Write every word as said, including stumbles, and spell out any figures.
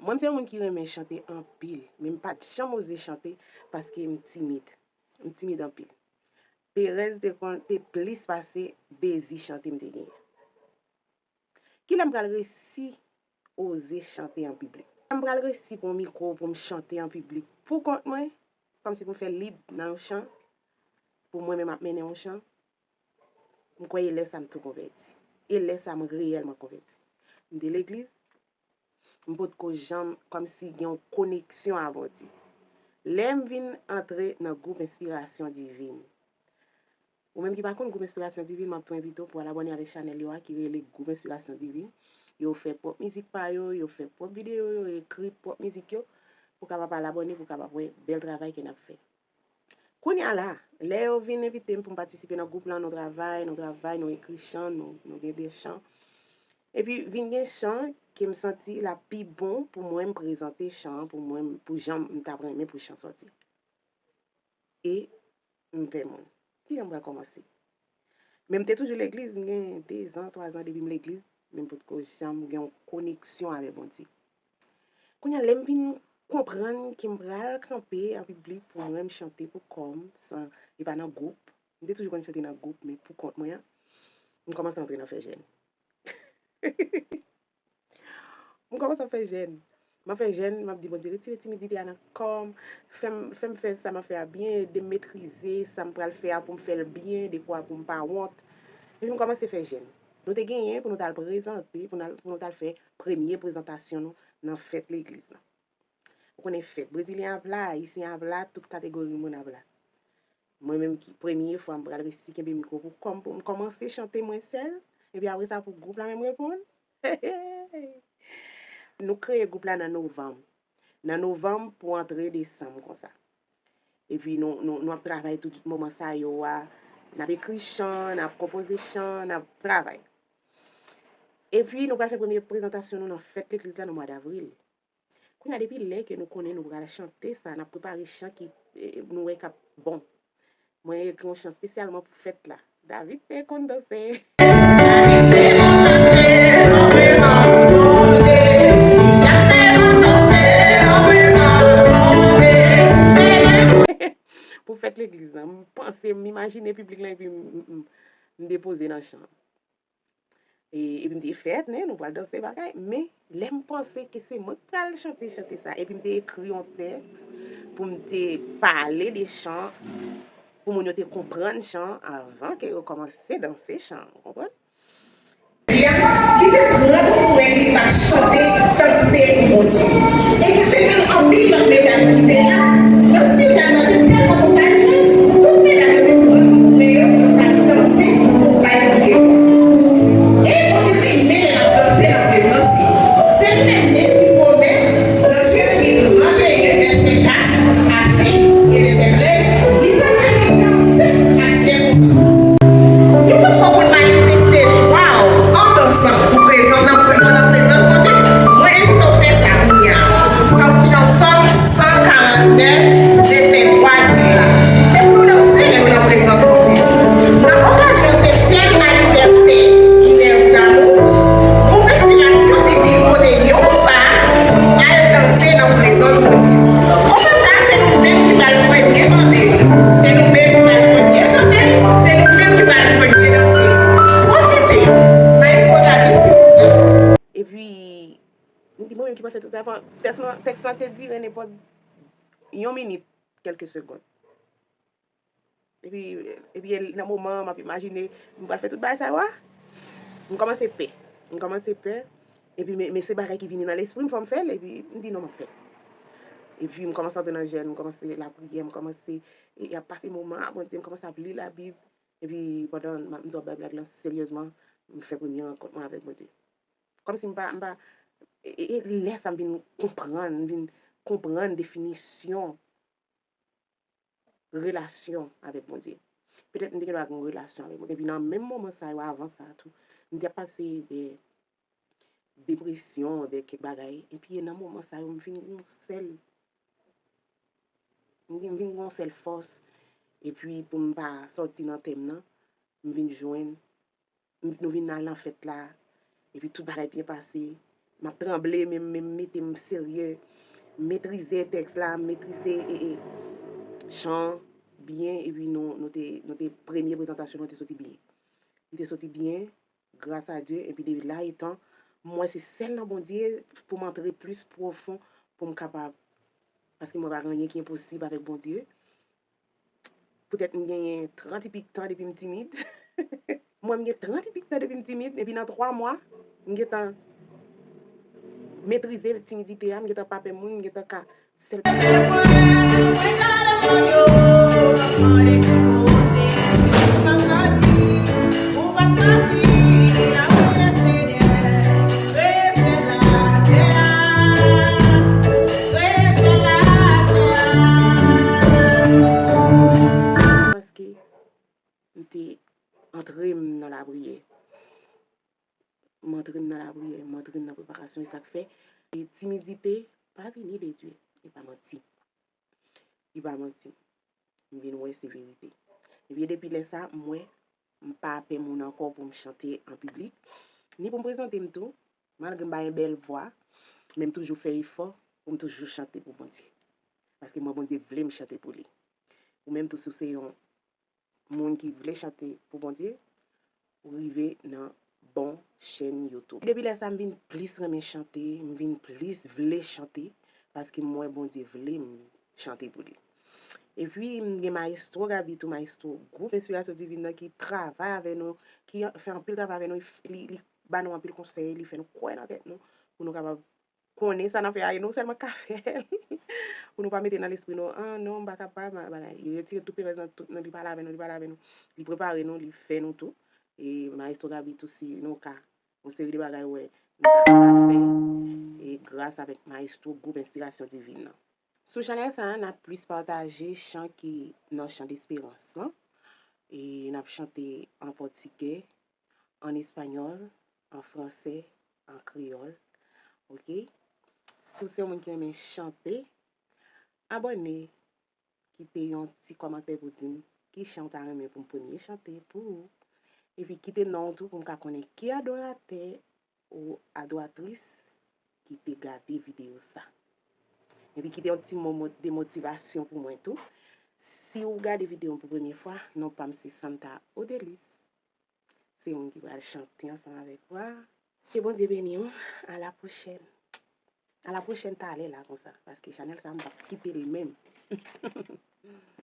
Mwen, m se yon moun ki renmen chante anpil, men m pa t janm oze chante paske m timid. M timid anpil. Perèz te konn, te plis pase dezi chante m te genyen. Kilè m pral resi oze chante an piblik? M pral resi pran mikwo pou m chante an piblik pou kont mwen, kòmsi pou m fè lid nan yon chan, pou mwen menm ap mennen yon chan. M kwè e lè sa m tou konvèti. E lè sa m reyèlman konvèti. M te legliz, m potko janm kòmsi gen yon koneksyon a Bondye. Lè m vin antre nan gwoup Enspirasyon Divin, ou menm ki pa konn gwoup Enspirasyon Divin, m ap tou envite w pou al abòne avèk chanèl yo a ki rele Gwoup Enspirasyon Divin. Yo fè pwòp mizik pa yo, yo fè pwòp videyo yo, yo ekri pwòp mizik yo, pou w kapab al abòne, pou w kapab wè bèl travay ke n ap fè. Kounye a la, lè yo vin envite m pou m patisipe nan gwoup lan, nou travay, nou travay, nou ekri chan, nou, nou gen de chan. Epi vin gen chan ke m santi l ap pi bon pou mwen m prezante chan an, pou mwen, pou jan m t ap renmen pou chan sòti. E m pè moun. Kilè m pral kòmanse? Men m te toujou legliz, m gen de zan, twa zan depi m legliz, men m potko janm gen yon koneksyon avèk Bondye. Kounye a, lè m vin konprann ke m pral kanpe an piblik pou mwen m chante pou kò m, san, e pa nan gwoup. M te toujou konn chante nan gwoup, men pou kont mwen an, m kòmanse antre nan fè jèn. M kòmanse ap fè jèn. M ap fè jèn, m ap di, "Bondye, retire timidite a nan kò m. Fè m, fè m fè sa m ap fè a byen, ede m metrize sa m pral fè a pou m fè l byen, dekwa pou m pa wont." Epi m kòmanse fè jèn. Nou te genyen pou nou t al prezante, pou n al, pou nou t al fè premye prezantasyon nou nan fèt legliz lan. Ou konnen fèt, Brezilyen ap la, Ayisyen ap la, tout kategori moun ap la. Mwen menm ki premye fwa m pral resi kenbe mikwo pou kò m, pou m kòmanse chante mwen sèl, epi apre sa pou gwoup la menm reponn. Nou kreye gwoup la nan novanm. Nan novanm pou antre desanm konsa. Epi nou, nou, nou ap travay tout moman sa yo a. N ap ekri chan, n ap konpoze chan, n ap travay. Epi nou pral fè premye prezantasyon nou nan fèt legliz la nan mwa davril. Kounye a, depi lè ke nou konnen nou pral chante sa, n ap prepare chan ki, eh, nou wè k ap bon. Mwen ekri yon chan espesyalman pou fèt la. David te konn danse. Pou fèt legliz lan, m panse, m imajine piblik lan epi m, m, m, m depoze nan chan. E, epi m te fèt, men nou pral danse bagay. Men, lè m panse ke se mwen k pral chante, chante sa, epi m te ekri yon tèks pou m te pale de chan, pou moun yo te konprann chan avan ke yo kòmanse danse chan, ou konprann? Li te pran pou mwen, li t ap chante, danse pou Bondye. Epi se gen anpil lòt medam ki te la. Dans Spiritual nan te tèlman kontajye, tout medam yo te pran nan men yo, yo t ap danse pou bay Bondye glwa. E Bondye te mennen n ap danse nan prezans li. Se li menm menm ki pwomèt nan Jeremi trannteyen, vèsè kat a senk e vèsè trèz, li pral fè nou danse ak kè kontan. Si w potko konn manifeste jwa w an dansan pou prezan, nan, nan, nan prezans Bondye, mwen envite w fè sa kounye a. Tankou jan Sòm san karannèf, vèsè twa di l la. Se pou nou danse lè nou nan prezans Bondye. Nan okazyon setyèm anivèsè Inèv Damou, gwoup Enspirasyon Divin pote yon pa pou nou al danse nan prezans Bondye. Konsa, se nou menm ki pral premye chante. Se nou menm ki pral premye chante. Se nou menm ki pral premye danse. Pwofite. Maestro David, silvouplè. Epi, m di mwen menm ki pral fè tout sa. Tèks lan, tèks lan te dire nenpòt yon minit, kèlke segonn. Epi, epi nan moman an, m ap imajine, m pral fè tout bagay sa yo a. M kòmanse pè. M kòmanse pè. Epi, men, men se bagay ki vini nan lespri m, fò m fè l. Epi, m di, "Non, m ap fè l." Epi, m kòmanse antre nan jèn, m kòmanse lapriyè, m kòmanse, e, e ap pase moman ak Bondye, m kòmanse ap li Labib. Epi, pandan m ap, m t ap bay blag lan seryezman, m fè premye rankont mwen avèk Bondye. Kòmsi m pa, m pa, e, e, e lè sa m vin konprann, m vin konprann definisyon relasyon avèk Bondye. Petèt m te gendwa gen yon relasyon avèk Bondye. Epi nan menm moman sa yo, avan sa tou, m te ap pase de depresyon, de kèk bagay. Epi e nan moman sa yo, m vin gen yon sèl, m vin, m vin gen yon sèl fòs. Epi pou m pa sòti nan tèm nan, m vin jwenn, m, nou vin al nan fèt la. Epi tout bagay byen pase. m ap tranble, men m mete m serye, m metrize tèks la, m metrize e, e, chan byen, epi nou, nou te, nou te premye prezantasyon nou te soti byen. Li te soti byen, gras a Dye, epi depi la etan, m wè se sèl nan Bondye pou m antre plis pwofon, pou m kapab, paske mwen pa gen anyen ki enposib avèk Bondye. Poutèt m genyen trant epi tan depi m timid. Mwen, m gen trant epi tan depi m timid, epi nan twa mwa, m gentan metrize timidite a, m gentan pa pè moun, m gentan ka sèl Paske m te antre m nan lapriyè. M antre m nan lapriyè, m antre m nan preparasyon, e sa k fè, e timidite pa vini de Dye, e pa manti. Li pa manti. M vin wè se verite. Epi depi lè sa, m wè m pa pè moun ankò pou m chante an piblik, ni pou m prezante m tou, malgre m pa gen bèl vwa, men m toujou fè efò pou m toujou chante pou Bondye. Paske mwen, Bondye vle m chante pou li. Ou menm tou, si w se yon moun ki vle chante pou Bondye, ou rive nan bon chèn YouTube. Depi lè sa, m vin plis renmen chante, m vin plis vle chante, paske m wè Bondye vle m chante pou li. Epi, m gen Mayestwo Gaby tou, Mayestwo gwoup Enspirasyon Divin nan ki travay avè nou, ki fè anpil travay avè nou, li, li ba nou anpil konsèy, li fè nou kwè nan tèt nou, pou nou kapab konnen sa n ap fè a, e non sèlman ka fè l, pou nou pa mete nan lespri nou, ah non, m pa kapab, bagay. Li retire tout perèz nan tout nou, li pale avè nou, li pale avè nou, li prepare nou, li fè nou tou. E Mayestwo Gaby tou, si nou ka, yon seri de bagay, wè, nou ka, ka fè, e gras avèk Mayestwo gwoup Enspirasyon Divin nan. Sou chanèl sa a, n ap plis pataje chan ki nan chan desperans lan. E n ap chante an pòtigè, an espanyòl, an fransè, an kreyòl. Oke? Si w se yon moun ki renmen chante, abòne, kite yon ti kòmantè pou di m ki chan w ta renmen pou m premye chante pou ou. Epi kite non w tou pou m ka konnen ki adoratè ou adoratris ki te gade videyo sa. Epi kite yon ti mo mo- de motivasyon pou mwen tou. Si w gade videyo m pou premye fwa, non pa m se Santa Odelis. Se moun ki pral chante ansanm avèk mwen. Ke Bondye beni w. A la pwochèn. A la pwochèn talè la konsa. Paske chanèl sa m p ap kite l menm.